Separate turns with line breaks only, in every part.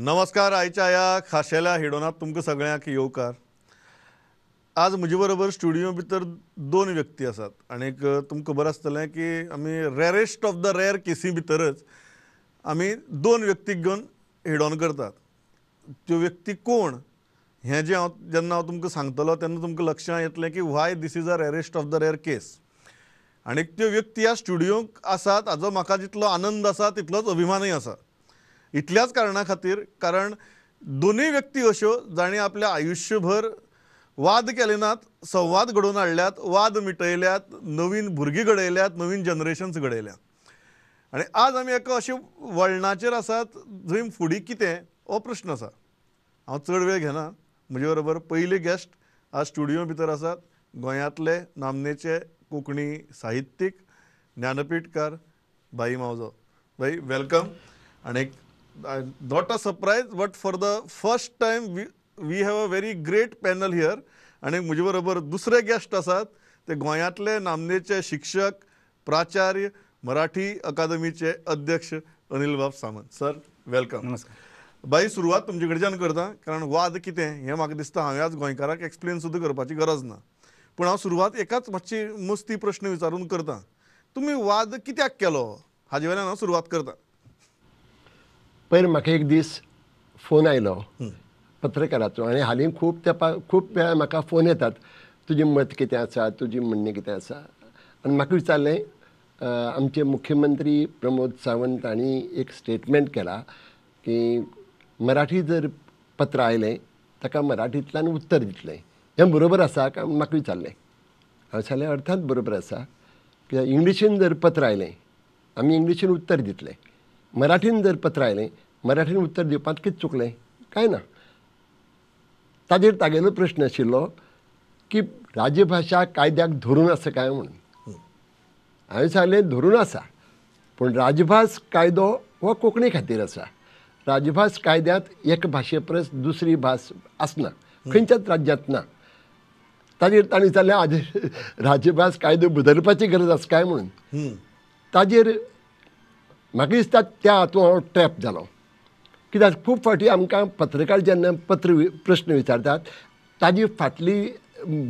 नमस्कार. आयच्या ह्या खाशेल्या हेडोनात तुमकां सगळ्यांक येवकार. आज म्हजे बरोबर स्टुडियो भितर दोन व्यक्ती आसात आनीक तुमकां खबर आसतलें की आमी रेरेस्ट ऑफ the rare केसी भितरच आमी दोन व्यक्तीक घेवन हेडॉन करतात. त्यो व्यक्ती कोण हें जें हांव जेन्ना हांव तुमकां सांगतलो तेन्ना तुमकां लक्षांत येतलें की why this is a rarest of the rare case. आनीक त्यो व्यक्ती ह्या स्टुडियोंक आसात हाजो म्हाका जितलो आनंद आसा तितलोच अभिमानूय आसा. इतल्याच कारणा खातीर, कारण दोनूय व्यक्ती अश्यो जांणी आपल्या आयुश्यभर वाद केले नात, संवाद घडोवन हाडल्यात, वाद मिटयल्यात, नवीन भुरगीं घडयल्यात, नवीन जनरेशन्स घडयल्यात. आनी आज आमी एका अशे वळणाचेर आसात जंय फुडें कितें हो प्रश्न आसा. हांव चड वेळ घेना. म्हजे बरोबर पयले गेस्ट आज स्टुडियो भितर आसात गोंयांतले नामनेचे कोंकणी साहित्यीक ज्ञानपीठकार भाई मावजो. भाई welcome. आनी not a surprise, but for the first time we have a very great panel here. आनी म्हजे बरोबर दुसरे गेस्ट आसात ते गोंयांतले नामनेचे शिक्षक, प्राचार्य, मराठी अकादमीचे अध्यक्ष अनिल बाब सामंत. Sir welcome.
नमस्कार.
बाई, सुरवात तुमचे कडच्यान करता, कारण वाद कितें हें म्हाका दिसता हांवें आज गोंयकाराक एक्सप्लेन सुद्दां करपाची गरज ना. पूण हांव सुरवात एकाच मातशी मस्ती प्रश्न विचारून करता. तुमी वाद कित्याक केलो हाजे वयल्यान हांव सुरवात करता.
पयर म्हाका एक दीस फोन आयलो पत्रकाराचो, आनी हालीं खूब तेंपा खूब वेळा म्हाका फोन येतात, तुजें मत कितें आसा, तुजी म्हणणें कितें आसा. आनी म्हाका विचारलें, आमचे मुख्यमंत्री प्रमोद सावंत हांणी एक स्टेटमेंट केला की मराठी जर पत्र आयलें ताका मराठींतल्यान उत्तर दितलें, हें बरोबर आसा काय म्हूण म्हाका विचारलें. हांवें सांगलें अर्थात बरोबर आसा, कित्याक इंग्लिशीन जर पत्र आयलें आमी इंग्लिशीन उत्तर दितले, मराठीन जर पत्र आयलें मराठीन उत्तर दिवपांत कितें चुकलें, कांय ना. ताजेर तागेलो प्रश्न आशिल्लो की राजभाशा कायद्याक धरून आसा काय म्हणून. हांवें सांगलें धरून आसा, पूण राजभास कायदो हो कोंकणी खातीर आसा. राजभास कायद्यांत एक भाशे परस दुसरी भास आसना, खंयच्याच राज्यांत ना. ताजेर ताणें विचारलें आज राजभास कायदो बदलपाची गरज आसा काय म्हणून. ताजेर म्हाका दिसता त्या हातूंत हांव ट्रॅप जालो, कित्याक खूब फावटी आमकां पत्रकार जेन्ना पत्र प्रश्न विचारतात ताजी फाटली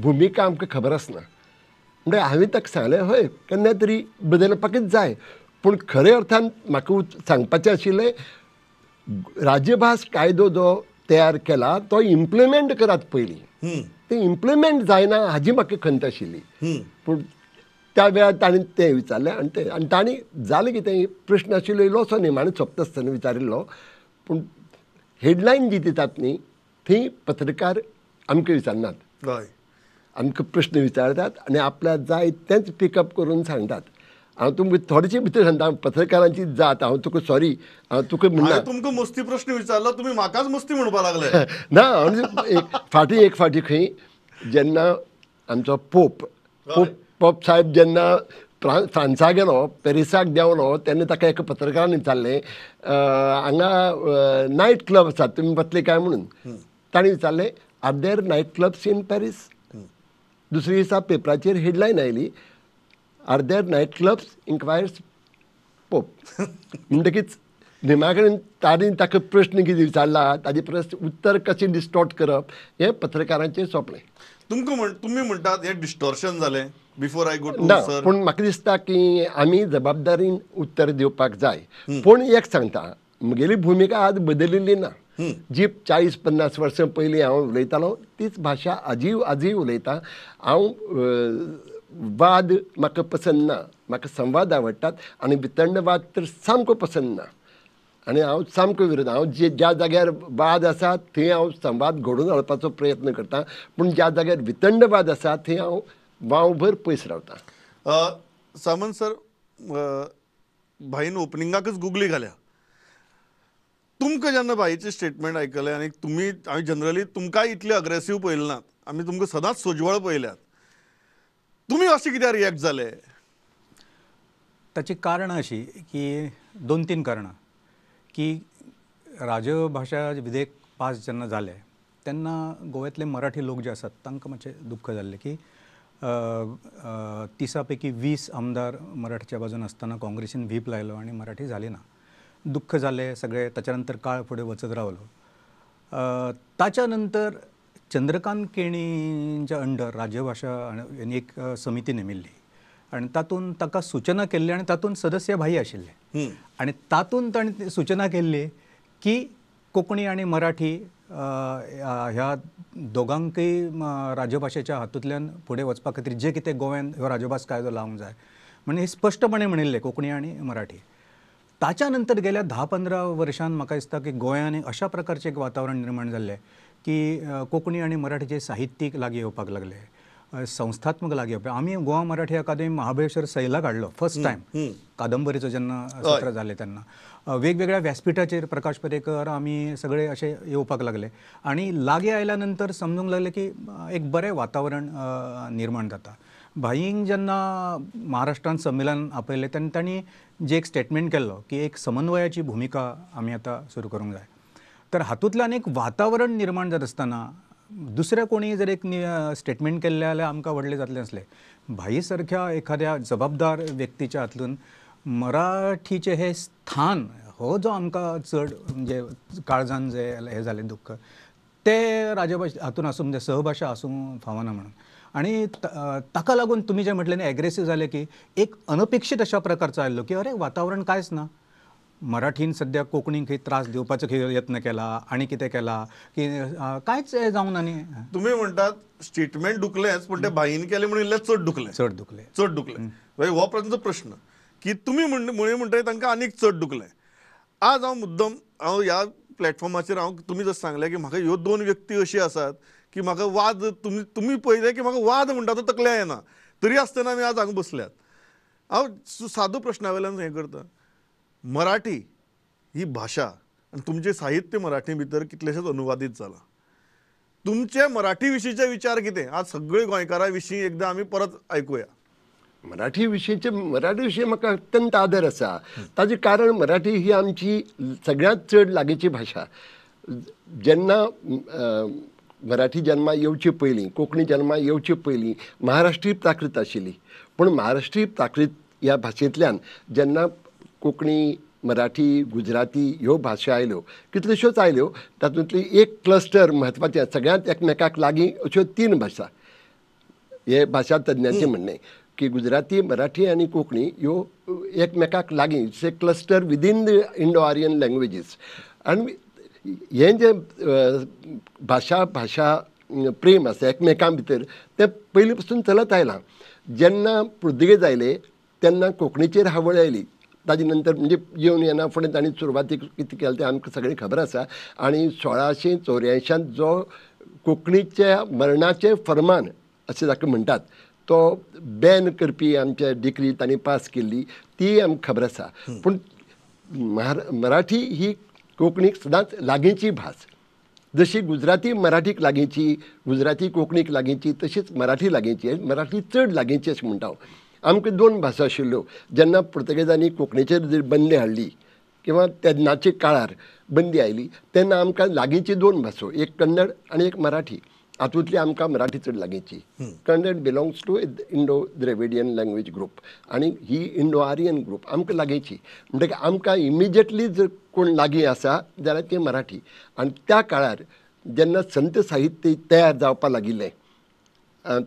भुमिका आमकां खबर आसना. म्हणल्यार हांवें ताका सांगलें हय केन्ना तरी बदलपाकच जाय, पूण खऱ्या अर्थान म्हाका सांगपाचें आशिल्लें राजभास कायदो जो तयार केला तो इम्प्लिमेंट करात पयलीं, तें इम्प्लिमेंट जायना हाजी म्हाका खंत आशिल्ली. पूण त्या वेळार ताणें तें विचारलें आनी तें आनी तांणी जालें कितें, प्रश्न आशिल्लो इल्लोसो निमाणें सोंपता आसतना विचारिल्लो, पूण हेडलायन जी दितात न्ही थंय पत्रकार आमकां विचारनात, आमकां प्रश्न विचारतात आनी आपल्याक जाय तेंच पिकअप करून सांगतात. हांव तुमकां थोडेशे भितर सांगता, पत्रकारांची जात, हांव तुका सॉरी, हांव तुका म्हणना,
तुमकां मस्ती प्रश्न विचारलो तुमी म्हाकाच मस्ती म्हणपाक लागले
ना. फाटीं एक फावटी खंय जेन्ना आमचो पोप पोप पोप साहेब जेन्ना फ्रांसा गेलो, पॅरिसाक देंवलो, तेन्ना ताका एका पत्रकारान विचारलें हांगा नायट क्लब आसात तुमी वतले काय म्हणून. ताणें विचारलें are there night clubs in Paris. दुसरे दिसा पेपराचेर हेडलायन आयली are there night clubs inquires pope. म्हणटकीच निमा कडेन ताणें ताका प्रश्न कितें विचारला ताजे परस उत्तर कशें डिस्टॉर्ट करप हें पत्रकारांचेर सोंपलें.
तुमकां तुमी म्हणटात हें डिस्टॉर्शन जालें बिफोर I go to
ना,
सर.
पूण म्हाका दिसता की आमी जबाबदारीन उत्तर दिवपाक जाय. पूण एक सांगता, म्हगेली भुमिका आज बदलिल्ली ना. जी 40-50 वर्सां पयलीं हांव उलयतालो तीच भाशा आजूय उलयता. हांव वाद म्हाका पसंद ना, म्हाका संवाद आवडटात आनी वितंडवाद तर सामको पसंद ना आनी हांव सामको विरोध. हांव जे ज्या जाग्यार वाद आसा थंय हांव संवाद घडोवन हाडपाचो प्रयत्न करता, पूण ज्या जाग्यार वितंडवाद आसा थंय हांव वावभर पयस रावता.
सामंत सर, भाईन ओपनिंगाकच गुगली घाल्या. तुमकां जेन्ना भाईचें स्टेटमेंट आयकलें आनी तुमी, हांवें जनरली तुमकांय इतले अग्रेसीव पळयलें नात, आमी तुमकां सदांच सोजवळ पळयल्यात, तुमी अशें कित्याक रिएक्ट जाले?
ताची कारणां अशी की 2-3 कारणां की राजभाशा विधेयक पास जेन्ना जालें तेन्ना गोव्यांतले मराठी लोक जे आसात तांकां मातशें दुख्ख जाल्लें की 30 पैकी 20 आमदार मराठीच्या बाजून आसतना काँग्रेसीन व्हीप लायलो आनी मराठी जाली ना. दुःख जालें सगळें. ताच्या नंतर काळ फुडें वचत रावलो. ताच्या नंतर चंद्रकांत केणींच्या अंडर राज्यभाशा आनी एक समिती नेमिल्ली आनी तातूंत ताका सुचना केल्ली आनी तातूंत सदस्य भाई आशिल्ले आनी तातूंत ताणें सुचना केल्ली की कोंकणी आनी मराठी ह्या दोगांकय राजभाशेच्या हातूंतल्यान फुडें वचपा खातीर जें कितें गोव्यान ह्यो राजभास कायदो लावंक जाय म्हणजे हे स्पश्टपणे म्हणिल्लें कोंकणी आनी मराठी. ताच्या नंतर गेल्या 10-15 वर्षांत म्हाका दिसता की गोंयांत अशा प्रकारचें एक वातावरण निर्माण जाल्लें की कोंकणी आनी मराठीचे साहित्यीक लागीं येवपाक लागले, संस्थात्मक लागीं येवपाक. आमी गोवा मराठी अकादमी महाबळेश्वर सैलाक हाडलो फर्स्ट टायम कादंबरीचो जेन्ना सत्र जालें तेन्ना. वेगवेगळ्या व्यासपिठाचेर प्रकाश पर्येकर आमी सगळे अशे येवपाक लागले आनी लागीं आयल्या नंतर समजूंक लागलें की एक बरें वातावरण निर्माण जाता. भाईंक जेन्ना महाराष्ट्रान संमेलन आपयलें तेन्ना तांणी जे एक स्टेटमेंट केल्लो की एक समन्वयाची भुमिका आमी आतां सुरू करूंक जाय. तर हातूंतल्यान एक वातावरण निर्माण जाता आसतना दुसऱ्या कोणी जर एक स्टेटमेंट केल्लें जाल्यार आमकां व्हडलें जातलें आसलें. भाई सारख्या एखाद्या जबाबदार व्यक्तीच्या हातून मराठीचें हें स्थान हो जो आमकां चड म्हणजे काळजान जे हें जालें दुख्ख तें राजभाशा हातून आसूं म्हणजे सहभाशा आसूंक फावना म्हणून. आनी ताका लागून तुमी जें म्हटलें न्ही एग्रेसीव जालें की एक अनपेक्षीत अशा प्रकारचो आयलो की अरे वातावरण कांयच ना, मराठीन सद्या कोंकणीक खंय त्रास दिवपाचो खंय यत्न केला आनी कितें केला की कांयच जावंक ना. न्ही
तुमी म्हणटात स्टेटमेंट दुखलेंच पूण तें भाईन केलें म्हणून इल्लें चड दुखलें, चड दुखलें, चड दुखलें. हो तांचो प्रश्न की तुमी म्हणटात तांकां आनीक चड दुखलें. आज हांव मुद्दम हांव ह्या प्लॅटफॉर्माचेर हांव तुमी जशें सांगलें की म्हाका ह्यो दोन व्यक्ती अशी आसात की म्हाका वाद तुमी तुमी पळयले की म्हाका वाद म्हणटा तो तकल्या येना तरी आसतना आमी आज हांगा बसल्यात. हांव सादो प्रश्ना वयल्यान हें करता, मराठी ही भाशा आनी तुमचें साहित्य मराठी भितर कितलेशेच अनुवादीत जालां, तुमचे मराठी विशींचे विचार कितें आज सगळे गोंयकारां विशीं एकदां आमी परत आयकुया.
मराठी विशींचे मराठी विशीं म्हाका अत्यंत आदर आसा. ताजें कारण मराठी ही आमची सगळ्यांत चड लागींची भाशा. जेन्ना मराठी जन्मा येवचे पयलीं, कोंकणी जन्मा येवचे पयलीं महाराष्ट्रीय प्राकृत आशिल्ली, पूण महाराष्ट्रीय प्राकृत ह्या भाशेंतल्यान जेन्ना कोंकणी, मराठी, गुजराती ह्यो भाशा आयल्यो, कितल्योश्योच आयल्यो, तातूंतली एक क्लस्टर म्हत्वाचें सगळ्यांत एकमेकाक लागीं अश्यो 3 भाशा हे भाशा तज्ञांचें म्हणणें की गुजराती, मराठी आनी कोंकणी ह्यो एकमेकाक लागीं, it's a cluster within the Indo Aryan languages. आनी हें जें भाशा भाशा प्रेम आसा एकमेकां भितर तें पयलीं पासून चलत आयलां. जेन्ना पुर्तुगेज आयले तेन्ना कोंकणीचेर हावळ आयली, ताजे नंतर म्हणजे येवन येना फुडें तांणी सुरवातीक कितें केलें तें आमकां सगळें खबर आसा. आनी 1684 जो कोंकणीच्या मरणाचें फर्मान अशें ताका म्हणटात तो बॅन करपी आमच्या डिक्री तांणी पास केल्ली ती आमकां खबर आसा. पूण मराठी ही कोंकणीक सदांच लागींची भास, जशी गुजराती मराठीक लागींची, गुजराती कोंकणीक लागींची, तशीच मराठी लागींची, मराठी चड लागींची अशें म्हणटा हांव. आमकां 2 भाशा आशिल्ल्यो. जेन्ना पुर्तुगेजांनी कोंकणीचेर जर बंदी हाडली किंवा तेन्नाचे काळार बंदी आयली तेन्ना आमकां लागींची 2 भासो, एक कन्नड आनी एक मराठी. हातूंतली आमकां मराठी चड लागींची. Kannada belongs to Indo Dravidian language group आनी ही इंडो आर्यन ग्रूप आमकां लागींची. म्हणटकीर आमकां इमिजिएटली जर कोण लागीं आसा जाल्यार ती मराठी. आनी त्या काळार जेन्ना संत साहित्य तयार जावपाक लागिल्लें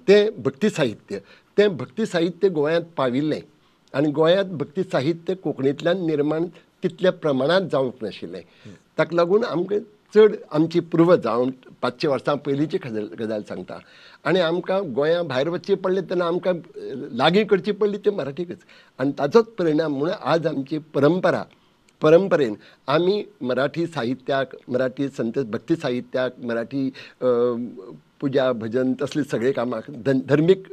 तें भक्ती साहित्य, तें भक्ती साहित्य गोंयांत पाविल्लें आनी गोंयांत भक्ती साहित्य कोंकणींतल्यान निर्माण तितल्या प्रमाणांत जावंक नाशिल्लें. ताका लागून आमकां चड आमची पुर्वज, हांव 500 वर्सां पयलींची गजाल सांगता, आनी आमकां गोंया भायर वचचें पडलें तेन्ना आमकां लागीं करची पडली तें मराठीकच. आनी ताचोच परिणाम म्हणून आज आमची परंपरा परंपरेन आमी मराठी साहित्याक, मराठी संत भक्ती साहित्याक, मराठी पुजा भजन तसले सगळे कामाक, धर्मीक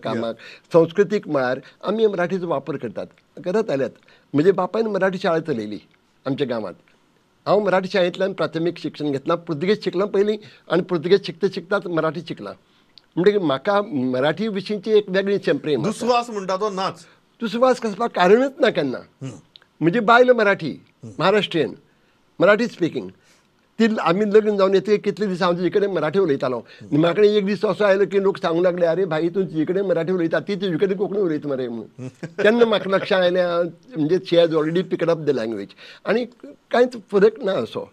कामाक, संस्कृतीक मळार आमी मराठीचो वापर करतात, करत आल्यात. म्हजे बापायन मराठी शाळा चलयली आमच्या गांवांत. हांव मराठी शाळेंतल्यान प्राथमीक शिक्षण घेतलां, पुर्तुगेज शिकलां पयलीं आनी पुर्तुगेज शिकता शिकताच मराठी शिकलां. म्हणटकीर म्हाका मराठी विशींची एक वेगळी प्रेम.
दुस्वास म्हणटा तो नाच,
दुस्वास कसपाक कारणच ना केन्ना. म्हजी बायल मराठी, महाराष्ट्रीयन, मराठी स्पिकींग. ती आमी लग्न जावन येतकीर कितले दीस हांव तुजे कडेन मराठी उलयतालो. म्हाका कडेन एक दीस असो आयलो की लोक सांगूंक लागले, अरे भाई तूं तुजे कडेन मराठी उलयता, ती तुजे कडेन कोंकणी उलयता मरे म्हणून. तेन्ना म्हाका लक्षांत आयलें म्हणजे she has already picked up the language. आनी कांयच फरक ना असो.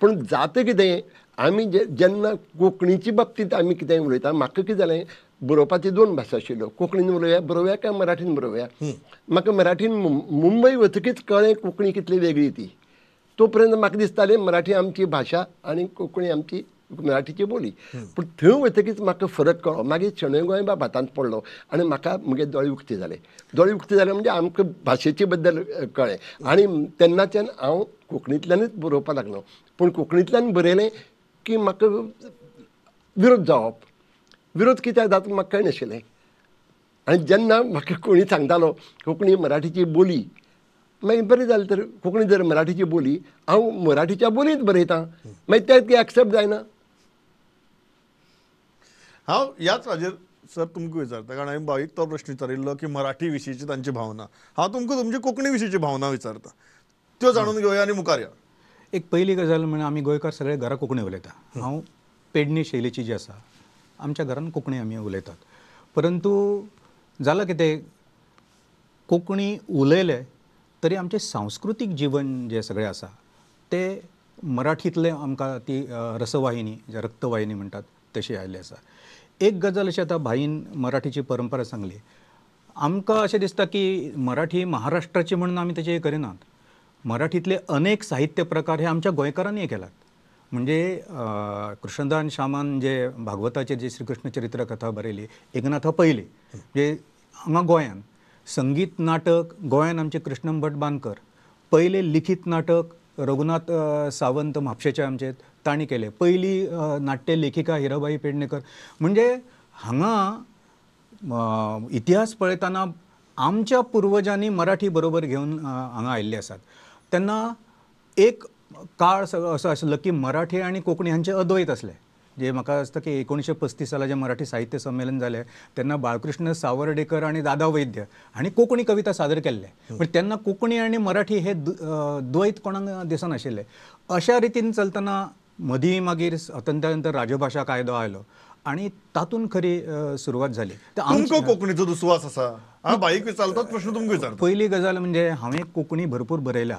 पूण जाता कितें, आमी जेन्ना कोंकणीचे बाबतींत आमी कितेंय उलयता, म्हाका कितें जालें, बरोवपाची दोन भाशा आशिल्ल्यो, कोंकणीन बरोवया बरोवया काय मराठीन बरोवया. म्हाका मराठीन मुंबय वतकीच कळ्ळें कोंकणी कितली वेगळी ती. तो पर्यंत म्हाका दिसतालें मराठी आमची भाशा आनी कोंकणी आमची मराठीची बोली. पूण थंय वतकीच म्हाका फरक कळ्ळो. मागीर शणै गोंयबाब हातांत पडलो आनी म्हाका म्हगे दोळे उक्ते जाले. दोळे उक्ते जाले म्हणजे आमकां भाशेचे बद्दल कळ्ळें आनी तेन्नाच्यान हांव कोंकणींतल्यानूच बरोवपाक लागलो. पूण कोंकणींतल्यान बरयलें की म्हाका विरोध जावप, विरोध कित्याक जाता म्हाका कळनाशिल्लें. आनी जेन्ना म्हाका कोणी सांगतालो कोंकणी मराठीची बोली, मागीर बरें जालें तर कोंकणी जर मराठीची बोली, हांव मराठीच्या बोलयेंत बरयतां, मागीर तें एक्सेप्ट जायना.
हांव ह्याच हाजेर सर तुमकां विचारता, कारण हांवें भाईक तो प्रश्न विचारिल्लो की मराठी विशींची तांची भावना, हांव तुमकां तुमची कोंकणी विशींची भावना विचारता, त्यो जाणून घेवया आनी मुखार या.
एक पयली गजाल म्हणजे आमी गोंयकार सगळे घरा कोंकणी उलयता. हांव पेडणी शैलीची जी आसा आमच्या घरान कोंकणी आमी उलयतात. परंतु जालां कितें, कोंकणी उलयले तरी आमचें सांस्कृतीक जीवन जें सगळें आसा तें मराठींतलें आमकां ती रसवाहिनी, जे रक्तवाहिनी म्हणटात तशी आयिल्ली आसा. एक गजाल अशी आतां भाईन मराठीची परंपरा सांगली, आमकां अशें दिसता की मराठी महाराष्ट्राची म्हणून आमी तेचें करिनात. मराठींतले अनेक साहित्य प्रकार हे आमच्या गोंयकारांनी केल्यात. म्हणजे कृष्णदान श्यामान जे भागवताचेर जे श्रीकृष्ण चरित्र कथा बरयली, एकनाथा पयली, म्हणजे हांगा गोंयान संगीत नाटक गोंयान आमचे कृष्णम भट बांदकर, पयले लिखीत नाटक रघुनाथ सावंत म्हापशेचे आमचे तांणी केले, पयली नाट्य लेखिका हिराबाई पेडणेकर. म्हणजे हांगा इतिहास पळयतना आमच्या पुर्वजांनी मराठी बरोबर घेवन हांगा आयिल्ले आसात. तेन्ना एक काळ सगळो असो आशिल्लो की मराठी आनी कोंकणी हांचे अद्वैत आसलें. जे म्हाका दिसता की 1935 साला जें मराठी साहित्य संमेलन जालें तेन्ना बाळकृष्ण सावर्डेकर आनी दादा वैद्य हांणी कोंकणी कविता सादर केल्ले. पण तेन्ना कोंकणी आनी मराठी हे द्वैत कोणाक दिसनाशिल्लें. अशा रितीन चलतना मदीं मागीर स्वातंत्र्या नंतर राजभाशा कायदो आयलो आनी तातूंत खरी सुरवात जाली.
तुमकां कोंकणीचो दुस्वास आसा? हांव बाईक विचारता प्रश्न तुमकां विचारता. पयली
गजाल म्हणजे हांवें कोंकणी भरपूर बरयल्या.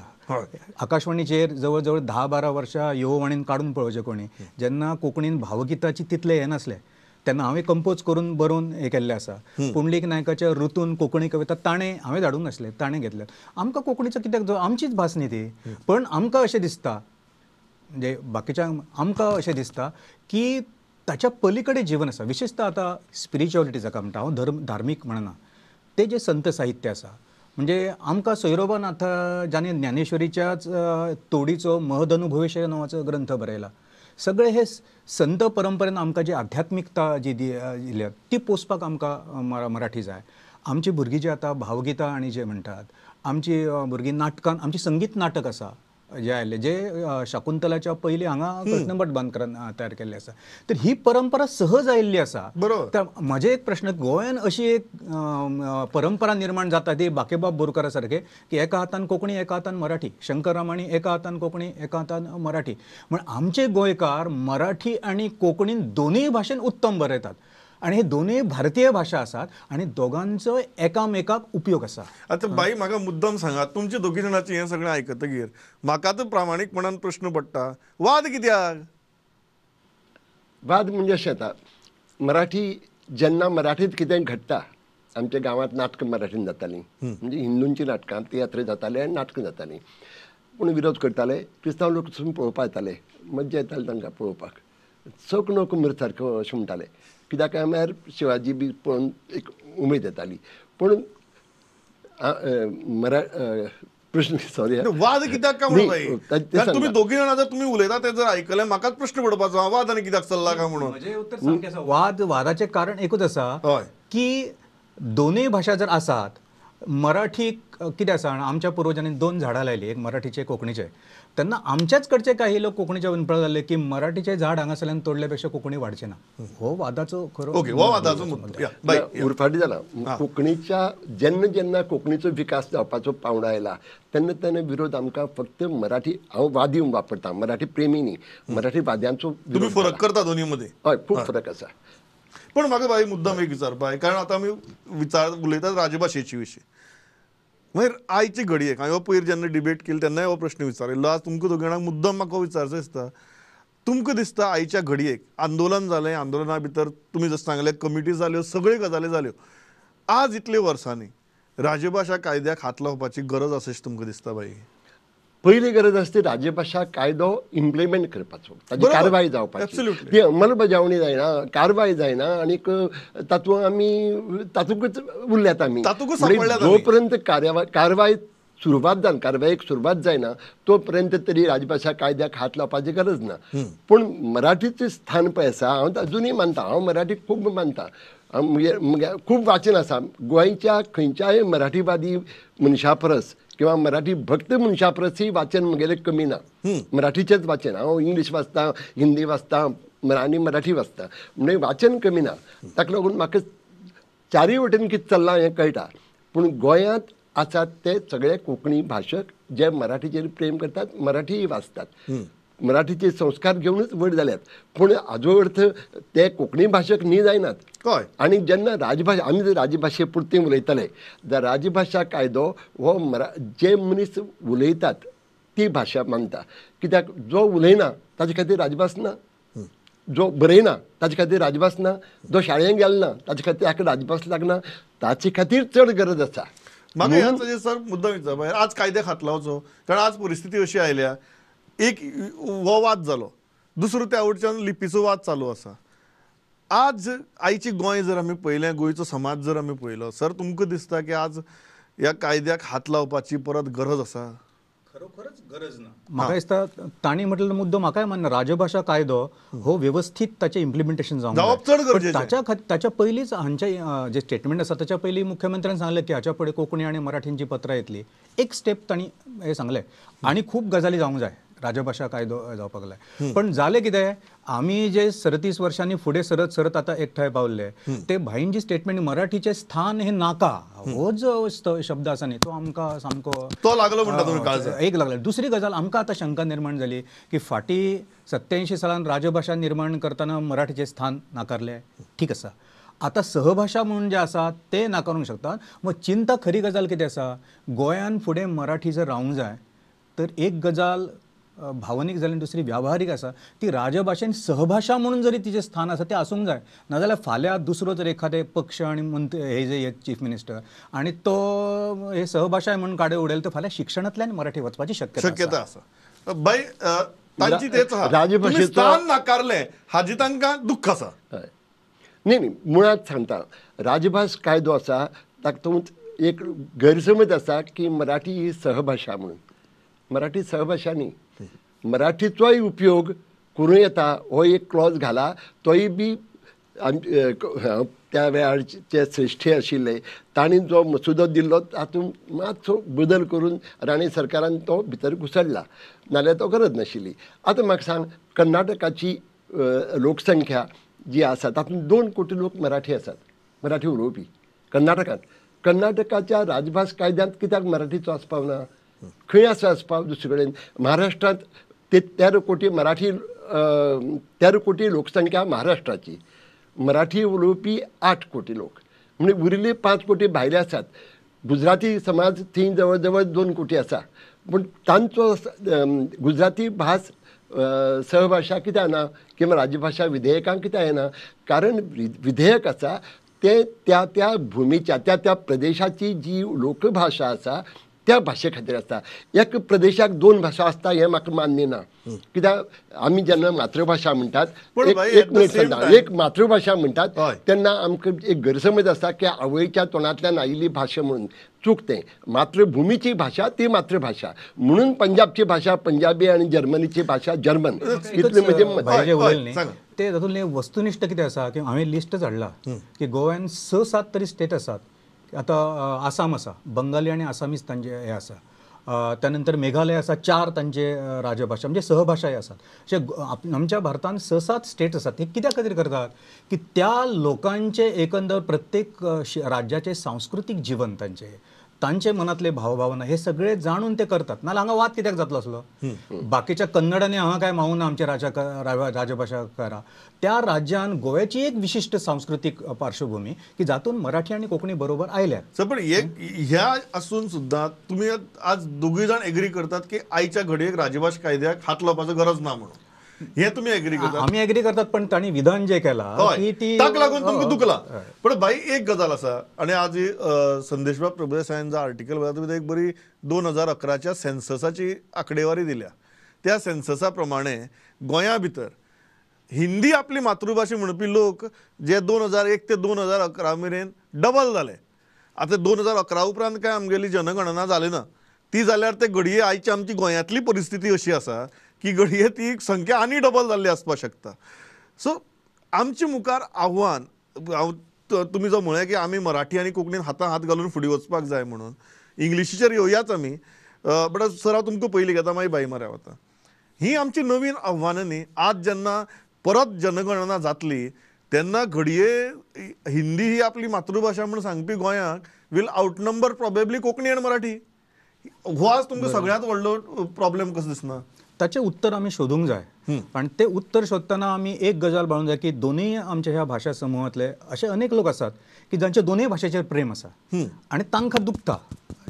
आकाशवाणीचेर जवळ जवळ 10-12 वर्सां युववाणीन काडून पळोवचें कोणी, जेन्ना कोंकणीन भावगिताची तितलें हें नासलें तेन्ना हांवें कंपोज करून बरोवन हें केल्लें आसा. पुंडलीक नायकाच्या ऋतून कोंकणी कविता ताणें, हांवें धाडूंक नासलें, ताणें घेतलें. आमकां कोंकणीचो कित्याक, आमचीच भास न्ही ती. पण आमकां अशें दिसता, म्हणजे बाकीच्यांक आमकां अशें दिसता की ताच्या पलीकडे जीवन आसा. विशेषतः आतां स्पिरिच्युअलिटी जाका म्हणटा, हांव धर्म धार्मीक म्हणना, ते जे संत साहित्य आसा, म्हणजे आमकां सोयरोबानाथ ज्याने ज्ञानेश्वरीच्याच तोडीचो महदनुभविष्य नांवाचो ग्रंथ बरयला, सगळे हे संत परंपरेन आमकां जी आध्यात्मिकता जी दिल्या ती पोसपाक आमकां मराठी जाय. आमची भुरगीं जी आतां भावगितां आनी जे म्हणटात, आमची भुरगीं नाटकान, आमची संगीत नाटक आसा जे आयले, जे शाकुंतलाच्या पयलीं हांगा कृष्णभट बांदकरान तयार केल्ले आसा. तर ही परंपरा सहज आयिल्ली आसा. बरोबर. म्हजें एक प्रश्न, गोंयान अशी एक परंपरा निर्माण जाता ती बाकीबाब बोरकारा सारके की एका हातान कोंकणी एका हातान मराठी, शंकर रामाणी एका हातान कोंकणी एका हातान मराठी, म्हण आमचे गोंयकार मराठी आनी कोंकणीन दोनूय भाशेन उत्तम बरयतात आनी हे दोनूय भारतीय भाशा आसात आनी दोगांचो एकामेकाक उपयोग आसा.
आतां बाई म्हाका मुद्दम सांगात, तुमचे दोगी जाणांचें हें सगळें आयकतगीर म्हाका तर प्रामाणीकपणान प्रश्न पडटा, वाद कित्याक?
वाद म्हणजे अशें येता, मराठी जेन्ना मराठींत कितेंय घडटा, आमच्या गांवांत नाटकां मराठीन जातालीं, म्हणजे हिंदूंचीं नाटकां, तियात्र जाताले आनी नाटकां जातालीं, पूण विरोध करताले, क्रिस्तांव लोक वचून पळोवपाक येताले, मज्जा येताली तांकां पळोवपाक, चोक नको मर सारको अशें म्हणटाले, कित्याक काय म्हळ्यार शिवाजी बी पळोवन एक उमेद येताली. पूण प्रश्न सॉरी,
वाद कित्याक काय म्हणून तुमी दोगी जाणां जर तुमी उलयता तें जर आयकलें म्हाकाच प्रश्न पडपाचो, वाद आनी कित्याक चल्ला काय म्हणून.
म्हजें उत्तर सामकें आसा, वाद वादाचें कारण एकूच आसा की दोनूय भाशा जर आसात मराठी कितें आसा, आमच्या पुर्वजांनी 2 झाडां लायली, एक मराठीचे कोंकणीचे. तेन्ना आमच्याच कडचे काही लोक कोंकणीचे म्हणपाक लागले की मराठीचे झाड हांगासरल्यान तोडल्या पेक्षा कोंकणी वाडचे ना. हो वादाचो खरो
हो वादाचो मुद्दो
उरफाटी जाला. कोंकणीच्या जेन्ना जेन्ना कोंकणीचो विकास जावपाचो पावंडो आयला तेन्ना तेन्ना विरोध आमकां फक्त मराठी, हांव वादी वापरता, मराठी प्रेमी न्ही, मराठी वाद्यांचो
तुम्ही फरक करता दोन्ही मध्ये.
हय, खूब फरक आसा.
पण म्हाका बाई मुद्दाम एक विचारपा, कारण आतां आमी विचार उलयतात राजभाशेची विशीं, मागीर आयचे घडयेक हांवें पयर जेन्ना डिबेट केली तेन्नाय हो प्रश्न विचारिल्लो, आज तुमकां दोग जाणांक मुद्दम म्हाका विचारचो दिसता, तुमकां दिसता आयच्या घडयेक आंदोलन जालें, आंदोलना भितर तुमी जशें सांगलें कमिटी जाल्यो, सगळ्यो गजाली जाल्यो, आज इतले वर्सांनी राजभाशा कायद्याक हात लावपाची गरज आसा अशें तुमकां दिसता बाई?
पयली गरज आसता राजभाशा कायदो इम्प्लिमेंट करपाचो, ताची कारवाय जावपाची, ती अंमलबजावणी जायना, कारवाय जायना आनीक तातूंत आमी तातूंतच उरल्यात आमी. जो पर्यंत कारवाय सुरवात जायना, कारवायेक सुरवात जायना तो पर्यंत तरी राजभाशा कायद्याक हात लावपाची गरज ना. पूण मराठीचें स्थान पळय आसा, हांव अजुनूय मानता, हांव मराठी खूब मानता, म्हगे खूब वाचन आसा. गोंयच्या खंयच्याय मराठीवादी मनशा परस किंवा मराठी भक्त मनशा परसय वाचन म्हगेलें कमी ना, मराठीचेंच वाचन. हांव इंग्लीश वाचतां, हिंदी वाचतां आनी मराठी वाचतां, म्हणजे वाचन कमी ना. ताका लागून म्हाका चारूय वटेन कितें चल्लां हें कळटा. पूण गोंयांत आसात ते सगळे कोंकणी भाशक जे मराठीचेर प्रेम करतात, मराठीय वाचतात, मराठीचे संस्कार घेवनूच व्हड जाल्यात. पूण हाजो अर्थ ते कोंकणी भाशक न्ही जायनात. आनी जेन्ना राजभाशा, आमी जर राजभाशे पुरती उलयतले जाल्यार राजभाशा कायदो हो जे मनीस उलयतात ती भाशा मानता. कित्याक जो उलयना ताजे खातीर राजभास ना, जो बरयना ताजे खातीर राजभास ना, जो शाळेंत गेलो ना ताजे खातीर हाका राजभास लागना, ताचे खातीर चड गरज आसा.
म्हाका ह्या सर मुद्दाम विचारपा, आज कायद्याक हात लावचो कारण आज परिस्थिती अशी आयल्या, एक हो वाद जालो, दुसरो त्या वटच्यान लिपीचो वाद चालू आसा. आज आयची गोंय जर आमी पळयलें, गोंयचो समाज जर आमी पळयलो, सर तुमकां दिसता की आज ह्या कायद्याक हात लावपाची परत गरज आसा?
खरोखरच गरज ना. म्हाका दिसता तांणी म्हटलेलो मुद्दो म्हाकाय मान्य, राजभाशा कायदो हो वेवस्थीत ताचें इम्प्लिमेंटेशन जावप
चड गरजेचें.
ताच्या पयलींच हांचे जे स्टेटमेंट आसा ताच्या पयलीं मुख्यमंत्र्यान सांगलें की हाच्या फुडें कोंकणी आनी मराठींची पत्रां येतली, एक स्टेप तांणी हें सांगलें आनी खूब गजाली जावंक जाय राजभाशा कायदो जावपाक जाय. पण जालें कितें, आमी जे 37 वर्सांनी फुडें सरत सरत आतां एकठांय पावल्ले ते भाईन जी स्टेटमेंट मराठीचें स्थान हें नाका हो जो शब्द आसा न्ही तो आमकां सामको
तो लागलो म्हणटा तुमी काळजाक
एक लागलो. दुसरी गजाल आमकां आतां शंका निर्माण जाली की फाटीं 87 सालान राजभाशा निर्माण करतना मराठीचें स्थान नाकारलें, ठीक आसा, आतां सहभाशा म्हणून जे आसा ते नाकारूंक शकतात. मग चिंता खरी गजाल कितें आसा, गोंयान फुडें मराठी जर रावंक जाय तर एक गजाल भावनीक जाली, दुसरी व्यावहारीक आसा, ती राजभाशेन सहभाशा म्हणून जरी तिचें स्थान आसा तें आसूंक जाय. नाजाल्यार फाल्यां दुसरो जर एखादें पक्ष आनी मंत्री हे जे चीफ मिनिस्टर आनी तो हे सहभाशा म्हणून काडे उडयले तर फाल्यां शिक्षणांतल्यान मराठी वचपाची
शक्यता आसा. बाई तांची तेच आहा, स्थान नाकारलें हाजी तांकां दुख्ख आसा.
न्ही न्ही, मुळांत सांगता, राजभास कायदो आसा तातूंत एक गैरसमज आसा की मराठी ही सहभाशा म्हणून. मराठी सहभाशा न्ही, मराठीचोय उपयोग करूं येता हो एक क्लॉज घाला, तोय बी त्या वेळार जे श्रेश्ठी आशिल्ले तांणी जो मसुदो दिल्लो तातूंत मातसो बदल करून राणे सरकारान तो भितर घुसडला, नाल्यार तो गरज नाशिल्ली. आतां म्हाका सांग, कर्नाटकाची लोकसंख्या जी आसा तातूंत 2 कोटी लोक मराठी आसात, मराठी उलोवपी कर्नाटकांत. कर्नाटकाच्या राजभास कायद्यांत कित्याक मराठीचो आस्पाव ना? खंय आसा आस्पाव? दुसरे कडेन महाराष्ट्रांत ते 13 कोटी मराठी, 13 कोटी लोकसंख्या महाराष्ट्राची, मराठी उलोवपी 8 कोटी लोक, म्हणजे उरिल्ले 5 कोटी भायले आसात. गुजराती समाज थंय जवळ जवळ 2 कोटी आसा, पूण तांचो गुजराती भास सहभाशा कित्याक ना किंवा राजभाशा विधेयकांक कित्याक येना? कारण विधेयक आसा ते त्या त्या भुमीच्या त्या त्या प्रदेशाची जी लोकभाशा आसा त्या भाशे खातीर आसता. एक प्रदेशाक 2 भाशा आसता हें म्हाका मान्य ना, कित्याक आमी जेन्ना मातृभाशा म्हणटात, एक मिनिट सांगता, एक मातृभाशा म्हणटात तेन्ना आमकां एक गैरसमज आसता की आवयच्या तोंडांतल्यान आयिल्ली भाशा म्हणून. चूक तें, मातृभुमीची भाशा ती मातृभाशा म्हणून पंजाबची भाशा पंजाबी आनी जर्मनीची भाशा जर्मन, इतलें म्हजें मत.
ते तातूंतलें वस्तुनिश्ठ कितें आसा की हांवें लिस्टच हाडला की गोव्यान 6-7 तरी स्टेट आसात आतां आसाम आसा, बंगाली आनी आसामीज तांचे हे आसा. त्या नंतर मेघालय आसा, 4 तांचे राजभाशा म्हणजे सहभाशाय आसात. अशे आमच्या भारतान 6-7 स्टेट्स आसात. हे कित्या खातीर करतात की त्या लोकांचे एकंदर प्रत्येक राज्याचे सांस्कृतीक जीवन, तांचे तांचे मनातले भावभावना हे सगळे जाणून ते करतात. नाल्यार हांगा वाद कित्याक जातलो आसलो? बाकीच्या कन्नडांनी हांगा काय मावूना आमचे राजभाशा करा. त्या राज्यान गोव्याची एक विशिश्ट सांस्कृतीक पार्श्वभूमी की जातून मराठी आनी कोंकणी बरोबर आयल्या.
सर पण एक ह्या असून सुद्दां तुमी आज दोगूय जाण एग्री करतात की आयच्या घडयेक राजभाश कायद्याक हात लावपाचो गरज ना म्हणून, हे तुम्ही एग्री करतात?
आमी एग्री करतात, पण तांणी विधान जे केला की ती
ताका लागून तुमकां दुखला. पण भाई एक गजाल आसा, आनी आज संदेशबाब प्रभुदेसायान जो आर्टिकल बरयला तुमी एक बरी 2011च्या सेन्ससाची आंकडेवारी दिल्या. त्या सेन्ससा प्रमाणे गोंया भितर हिंदी आपली मातृभाशा म्हणपी लोक जे 2001 ते 2011 मेरेन डबल जाले. आतां 2011 उपरांत काय आमगेली जनगणना जाली ना, ती जाल्यार ते घडये आयची आमची गोंयांतली परिस्थिती अशी आसा की घडये ती संख्या आनी डबल जाल्ली आसपाक शकता. सो आमचे मुखार आव्हान, हांव तुमी जो म्हळें की आमी मराठी आनी कोंकणीन हातान हात घालून फुडें वचपाक जाय म्हणून, इंग्लिशीचेर येवयाच आमी, बट सर हांव तुमकां पयलीं घेता, मागीर बाई माऱ्या वता. ही आमची नवीन आव्हानां न्ही. आज जेन्ना परत जनगणना जातली तेन्ना घडये हिंदी ही आपली मातृभाशा म्हूण सांगपी गोंयांक will outnumber probably Konkani आनी मराठी. हो आज तुमकां सगळ्यांत व्हडलो प्रॉब्लेम कसो दिसना?
ताचें उत्तर आमी शोधूंक जाय, आनी ते उत्तर शोधतना आमी एक गजाल बाळूंक जाय की दोनूय आमच्या ह्या भाशा समुहांतले अशे अनेक लोक आसात की जांचे दोनूय भाशेचेर प्रेम आसा आनी तांकां दुखता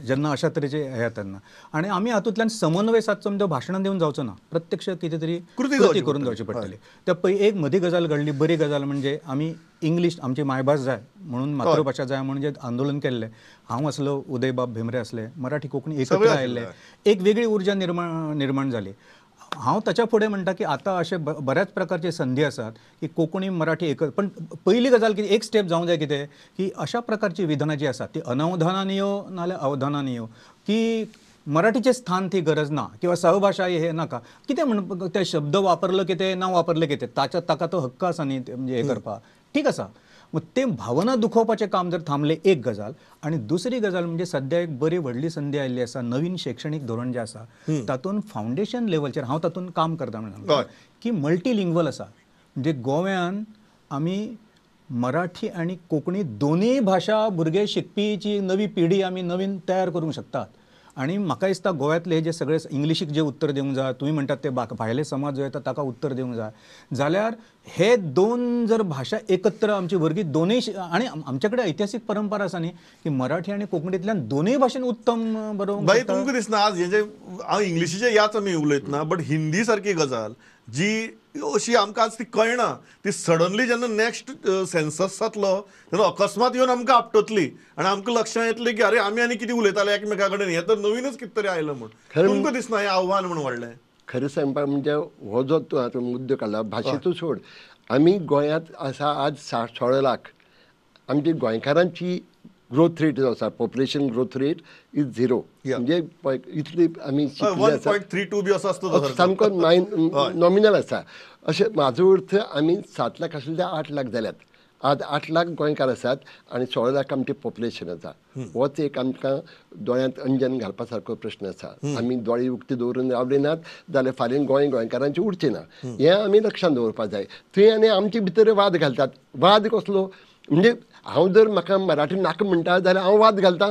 जेन्ना अशा तरेचे हे तेन्ना. आनी आमी हातूंतल्यान समन्वय सादचो म्हणजे भाशणां दिवन जावचो ना, प्रत्यक्ष कितें तरी कृती करून जावची पडटली. त्या पळय एक मदीं गजाल घडली, बरी गजाल म्हणजे आमी इंग्लीश आमची मायभास जाय म्हणून, मातृभाशा जाय म्हणून जे आंदोलन केल्लें, हांव आसलो, उदयबाब भेंब्रे आसले, मराठी कोंकणी एकत्र आयिल्ले, एक वेगळी उर्जा निर्माण जाली. हांव ताच्या फुडें म्हणटा की आतां अशे बऱ्याच प्रकारचे संदी आसात की कोंकणी मराठी एक, पण पयली गजाल कितें एक स्टेप जावंक जाय कितें की अशा प्रकारची विधानां जी आसात ती अनवधानान यो नाल्यार अवधानान यो, की मराठीचें स्थान ती गरज ना किंवा सहभाशा हे नाका, कितें म्हण ते शब्द वापरलो कितें ना वापरले कितें ताच्या ताका तो हक्क आसा न्ही म्हणजे हें करपाक, ठीक आसा. मग ते भावना दुखोवपाचें काम जर थांबलें एक गजाल. आनी दुसरी गजाल म्हणजे सद्या एक बरी व्हडली संदी आयिल्ली आसा, नवीन शैक्षणीक धोरण जें आसा तातूंत फावंडेशन लेवलचेर हांव तातूंत काम करता म्हणून की मल्टीलिंग्वल आसा. म्हणजे गोव्यान आमी मराठी आनी कोंकणी दोनूय भाशा भुरगे शिकपीची नवी पिढी आमी नवीन तयार करूंक शकतात. आनी म्हाका दिसता गोव्यांतले जे सगळे इंग्लिशीक जे उत्तर दिवंक जाय, तुमी म्हणटात ते भायले समाज जो येता ताका उत्तर दिवंक जाय, जाल्यार हे दोन जर भाशा एकत्र आमची भुरगीं दोनूय, आनी आमचे कडेन ऐतिहासीक परंपरा आसा न्ही की मराठी आनी कोंकणींतल्यान दोनूय भाशेन उत्तम बरोवंक.
बाई तुमकां दिसना आज हे जे हांव इंग्लिशीचे याच आमी उलयतना, बट हिंदी सारकी गजाल जी अशी आमकां आज ती कळना, ती सडनली जेन्ना नेक्स्ट सेन्सस जातलो तेन्ना अकस्मात येवन आमकां आपटतली आनी आमकां लक्षां येतलें की अरे आमी आनी कितें उलयताले एकमेका कडेन, हें तर नवीनच कितें तरी आयलां म्हूण. तुमकां दिसना हें आव्हान म्हूण व्हडलें?
खरें सांगपाक म्हणजे हो जो तूं आतां मुद्दो काडला भाशेचो सोड, आमी गोंयांत आसा आज 16 लाख, आमची गोंयकारांची ग्रोथ रेट जो आसा, population growth rate is 0, म्हणजे इतली आमी
1.32 बी असो आसता,
सामको नॉमिनल आसा. अशें म्हाजो अर्थ आमी 7 लाख आसले ते 8 लाख जाल्यात, आज 8 लाख गोंयकार आसात आनी 16 लाख आमचें पॉप्युलेशन आसा. होच एक आमकां दोळ्यांत अंजन घालपा सारको प्रश्न आसा. आमी दोळे उक्ते दवरून रावले नात जाल्यार फाल्यां गोंय गोंयकारांचें उरचें ना, हें आमी लक्षांत दवरपाक जाय. थंय आनी आमचे भितर वाद घालतात. वाद कसलो म्हणजे हांव जर म्हाका मराठी नाका म्हणटा जाल्यार हांव वाद घालता.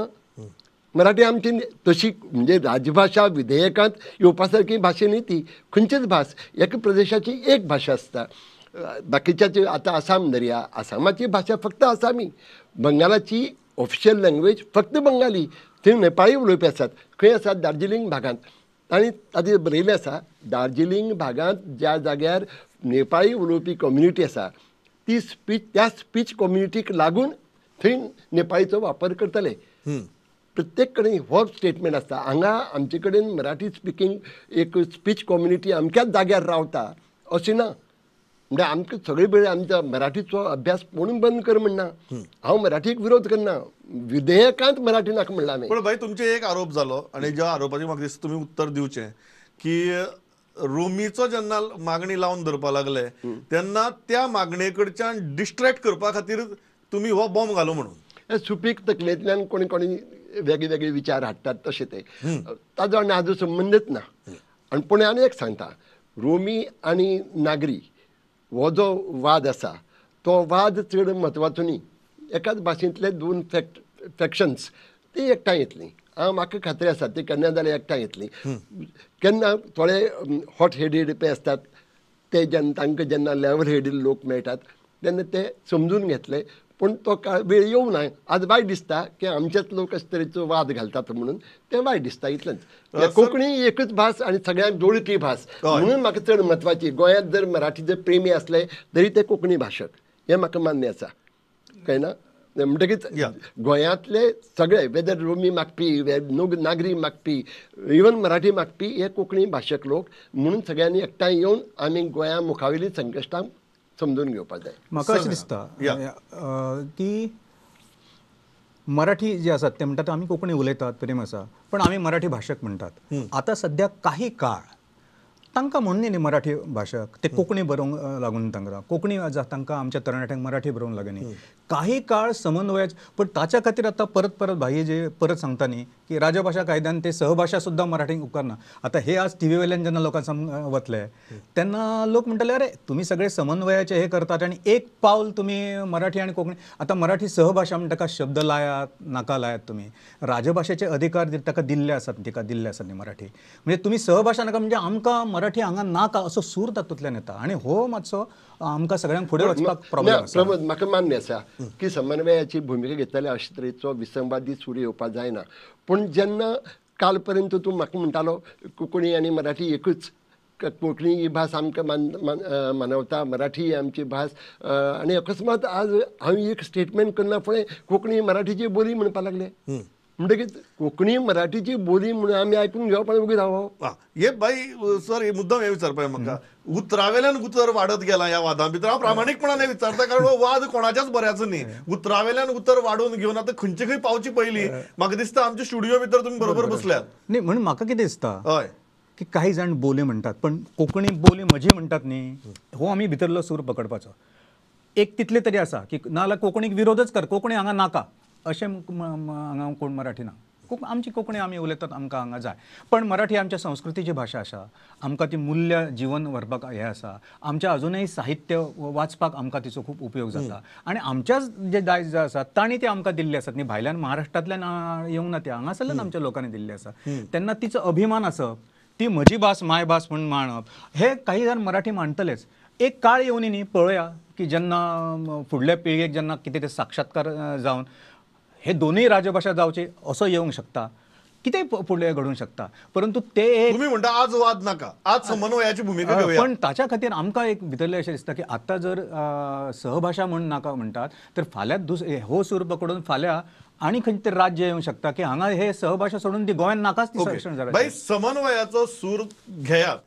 मराठी आमची तशी म्हणजे राजभाशा विधेयकांत येवपा सारकी भाशा न्ही ती, खंयचीच भास एका प्रदेशाची एक भाशा आसता. बाकीच्याची आतां आसाम धरया, आसामाची भाशा फक्त आसामी, बंगालाची ऑफिशियल लँग्वेज फक्त बंगाली, थंय नेपाळी उलोवपी आसात. खंय आसात? दार्जिलिंग भागांत. आनी ताचेर बरयलें आसा दार्जिलिंग भागांत ज्या जाग्यार नेपाळी उलोवपी कम्युनिटी आसा ती स्पीच त्या स्पीच कम्युनिटीक लागून थंय नेपाळीचो वापर करतले. प्रत्येक कडेन हो स्टेटमेंट आसता. हांगा आमचे कडेन मराठी स्पिकींग एक स्पीच कम्युनिटी अमक्याच जाग्यार रावता अशें ना. म्हणजे आमकां सगळे बरें आमच्या मराठीचो अभ्यास कोणून बंद कर म्हणना, हांव मराठीक विरोध करना, विधेयकांत मराठी नाका म्हणलां हांवें.
पण भाई तुमचे एक आरोप जालो आनी ज्या आरोपाचें म्हाका दिसता तुमी उत्तर दिवचें की रोमीचो जेन्ना मागणी लावन धरपा लागले तेन्ना त्या मागणे कडच्यान डिस्ट्रॅक्ट करपा खातीर तुमी हो बॉम्ब घालो म्हणून.
हे सुपीक तकलेंतल्यान कोणी कोणी वेगळे वेगळे विचार हाडटात तशें ते ताजो आनी हाजो संबंदच ना. आनी पूण आनी एक सांगता, रोमी आनी नागरी हो जो वाद आसा तो वाद चड म्हत्वाचो न्ही. एकाच भाशेंतले दोन फॅक्शन्स ती एकठांय येतली, हांव म्हाका खात्री आसा ती केन्ना जाल्यार एकठांय येतली. केन्ना थोडे हॉट हेडेड पळय आसतात ते जेन्ना तांकां जेन्ना लेवल हेडेड लोक मेळटात तेन्ना ते समजून घेतले, पूण तो काळ वेळ येवना. आज वायट दिसता की आमचेच लोक अशे तरेचो वाद घालतात म्हणून तें वायट दिसता, इतलेंच. कोंकणी एकच भास आनी सगळ्यांक जोडपी भास म्हणून म्हाका चड म्हत्वाची. गोंयांत जर मराठी जर प्रेमी आसले तरी ते कोंकणी भाशक हें म्हाका मान्य आसा, कळना? म्हणटकीच गोंयांतले सगळे वेदर रोमी मागपी, नागरी मागपी, इवन मराठी मागपी हे कोंकणी भाशक लोक म्हणून सगळ्यांनी एकठांय येवन आमी गोंया मुखावेली संकश्टां समजून घेवपाक जाय.
म्हाका अशें दिसता की मराठी जे आसात ते म्हणटात आमी कोंकणी उलयतात, प्रेम आसा, पण आमी मराठी भाशक म्हणटात. आतां सद्या काही काळ तांकां म्हणून न्ही मराठी भाशक, ते कोंकणी बरोवंक लागून तांकां कोंकणी तांकां आमच्या तरणाट्यांक मराठी बरोवंक लागनी काही काळ समन्वयाच. पण ताच्या खातीर आतां परत परत भाई जे परत सांगता न्ही की राजभाशा कायद्यान ते सहभाशा सुद्दां मराठीक उपकारना. आतां हे आज टी व्ही वयल्यान जेन्ना लोकांक वतले तेन्ना लोक म्हणटले अरे तुमी सगळे समन्वयाचे हे करतात आनी एक पावल तुमी मराठी आनी कोंकणी, आतां मराठी सहभाशा म्हण ताका शब्द लायात नाका लायात, तुमी राजभाशेचे अधिकार ताका दिल्ले आसात, तिका दिल्ले आसात न्ही मराठी, म्हणजे तुमी सहभाशा नाका म्हणजे आमकां मराठी हांगा नाका असो सूर तातूंतल्यान येता आनी हो मातसो आमकां सगळ्यांक फुडें वचपाक प्रॉब्लेम आसा.
प्रमोद, म्हाका मान्य आसा की समन्वयाची भुमिका घेतले अशे तरेचो विसंवादी सूर येवपाक जायना, पूण जेन्ना काल पर्यंत तूं म्हाका म्हणटालो कोंकणी आनी मराठी एकूच, कोंकणी ही भास आमकां मानवता, मराठी ही आमची भास, आनी अकस्मात आज हांव एक स्टेटमेंट करना फुडें कोंकणी मराठीची बोली म्हणपाक लागले, म्हणटकीच कोंकणी मराठीची बोली म्हणून आमी आयकून घेवप आनी वगीर रावप.
हे बाई सर, हे मुद्दाम हे विचारपाक म्हाका, उतरावेल्यान उतर वाडत गेला ह्या वादां भितर. हांव प्रामाणीकपणान हें विचारता कारण हो वाद कोणाच्याच बऱ्याचो न्ही. उतरावेल्यान उतर वाडोवन घेवन आतां खंयचे खंय पावचे पयलीं म्हाका दिसता आमच्या स्टुडियो भितर तुमी बरोबर बसल्यात
न्ही. म्हणून म्हाका कितें दिसता,
हय,
की काही जाण बोली म्हणटात पण कोंकणी बोली म्हजी म्हणटात न्ही, हो आमी भितरलो सूर पकडपाचो. एक तितले तरी आसा की नाजाल्यार कोंकणीक विरोधच कर, कोंकणी हांगा नाका अशें हांगा कोण मराठी ना, आमची कोंकणी आमी उलयतात, आमकां हांगा जाय. पण मराठी आमच्या संस्कृतीची भाशा आसा, आमकां ती मूल्य जिवन व्हरपाक हें आसा, आमच्या अजुनूय साहित्य वाचपाक आमकां तिचो खूब उपयोग जाता आनी आमच्याच जे दायज आसा तांणी ते आमकां दिल्ले आसात न्ही, भायल्यान महाराष्ट्रांतल्यान येवंक ना, ते हांगासरल्यान आमच्या लोकांनी दिल्ले आसा. तेन्ना तिचो अभिमान आसप, ती म्हजी भास माय भास म्हूण मांडप, हे काही जाण मराठी मांडटलेच. एक काळ येवनी न्ही पळोवया की जेन्ना फुडल्या पिळगेक जेन्ना कितें ते साक्षात्कार जावन हे दोनूय राजभाशा जावचे असो येवंक शकता, कितें फुडलें घडूंक शकता, परंतु ते
तुमी म्हणटा आज वाद नाका, आज समन्वयाची भुमिका घेवया.
पण ताच्या खातीर आमकां एक भितरलें अशें दिसता की आतां जर सहभाशा म्हूण नाका म्हणटात तर फाल्यां हो सूर पकडून फाल्यां आनी खंयचें तरी राज्य येवंक शकता की हांगा हे सहभाशा सोडून ती गोंयांत नाकाच ती संरक्षण जाय.
बाई, समन्वयाचो सूर घेयात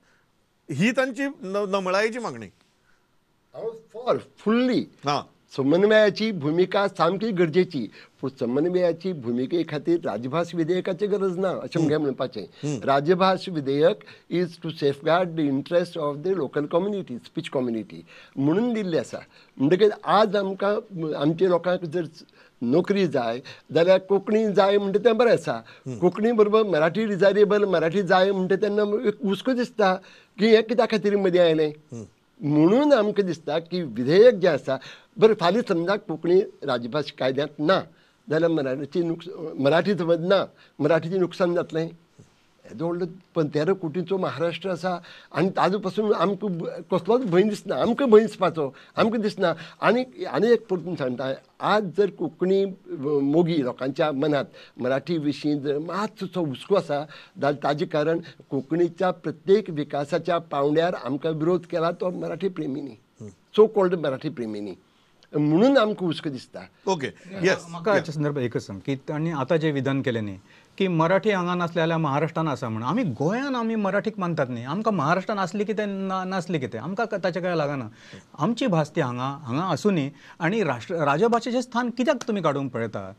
ही तांची नमळायेची मागणी.
हांव फॉर फुल्ली समन्वयाची भुमिका सामकी गरजेची, पूण समन्वयाची भुमिके खातीर राजभास विधेयकाची गरज ना अशें म्हगे म्हणपाचें. राजभास विधेयक is to safeguard the interest of the local community, speech community म्हणून दिल्लें आसा. म्हणटकीच आज आमकां आमच्या लोकांक जर नोकरी जाय जाल्यार कोंकणी जाय म्हणटा तें बरें आसा, कोंकणी बरोबर मराठी डिजायरेबल, मराठी जाय म्हणटा तेन्ना एक हुस्को दिसता की हें कित्या खातीर मदीं आयलें. म्हणून आमकां दिसता की विधेयक जें आसा बरें, फाल्यां समजा कोंकणी राजभास कायद्यांत ना जाल्यार मराठीची मराठी समज ना, मराठीचें नुकसान जातलें. येदो व्हडलो 15 कोटींचो महाराष्ट्र आसा आनी ताजो पासून आमकां कसलोच भंय दिसना, आमकां भंय दिसपाचो आमकां दिसना. आनी आनी एक परतून सांगता, आज जर कोंकणी मोगी लोकांच्या मनांत मराठी विशीं जर मातसो हुस्को आसा जाल्यार ताजें कारण कोंकणीच्या प्रत्येक विकासाच्या पावंड्यार आमकां विरोध केला तो मराठी प्रेमींनी, सो कॉल्ड मराठी प्रेमींनी, म्हणून आमकां हुस्को दिसता.
ओके, येस,
म्हाका हाच्या संदर्भात एकच सांग की तांणी आतां जें विधान केलें न्ही की मराठी हांगा नासले जाल्यार महाराष्ट्रान आसा म्हणून, आमी गोंयान आमी मराठीक मानतात न्ही, आमकां महाराष्ट्रान आसली कितें नासली कितें आमकां ताचें कांय लागना, आमची भास ती हांगा हांगा आसूं न्ही. आनी राष्ट्र राजभाशेचें स्थान कित्याक तुमी काडूंक पळयतात?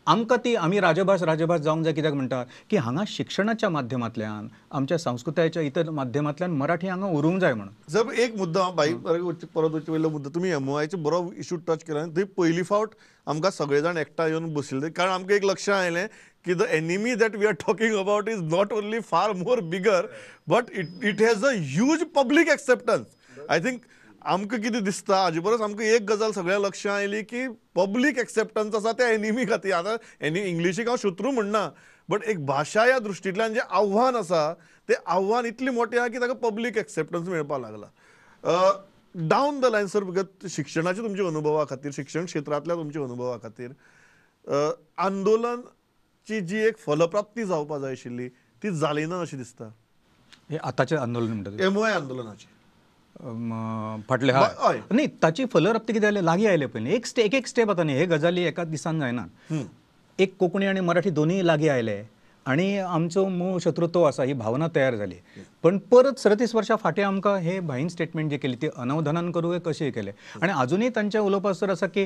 आमकां ती आमी राजभास राजभास जावंक जाय कित्याक म्हणटात की हांगा शिक्षणाच्या माध्यमांतल्यान आमच्या संस्कृतायेच्या इतर माध्यमांतल्यान मराठी हांगा उरूंक जाय म्हणून.
जर एक मुद्दा बाई परत वचचे वयलो मुद्दो तुमी एमओआयचो बरो इशू टच केला आनी थंय पयली फावट आमकां सगळे जाण एकठांय येवन बशिल्ले, कारण आमकां एक लक्षां आयलें की the enemy that we are talking about is not only far more bigger but it has a huge public acceptance. I think आमकां कितें दिसता हाजे परस आमकां एक गजाल सगळ्या लक्षां आयली की पब्लीक एक्सेप्टन्स आसा त्या एनिमी खातीर. आतां एनी इंग्लिशीक हांव शत्रू म्हणना, बट एक भाशा ह्या दृश्टींतल्यान जें आव्हान आसा तें आव्हान इतलें मोटें आहा की ताका पब्लीक एक्सेप्टन्स मेळपाक लागला. डावन the line sir, शिक्षणाच्या तुमच्या अनुभवा खातीर, शिक्षण क्षेत्रांतल्या तुमच्या अनुभवा खातीर आंदोलनची जी एक फलप्राप्ती जावपा जाय आशिल्ली ती जाली ना अशें दिसता.
हे आतांचें आंदोलन म्हणटा
एमओआय आंदोलनाचें
फाटले हय न्ही, ताची फलप्राप्ती कितें जालें लागीं आयले पयलीं एक स्टेप एक स्टेप. आतां न्ही हे गजाली एकाच दिसान जायना. एक कोंकणी आनी मराठी दोनूय लागीं आयले आनी आमचो मूळ शत्रू तो आसा ही भावना तयार जाली. पण परत 37 वर्सां फाटीं आमकां हे भाईन स्टेटमेंट जे केली ती अनवधानान करूं कशें केलें आनी आजुनूय तांचें उलोवप सर आसा की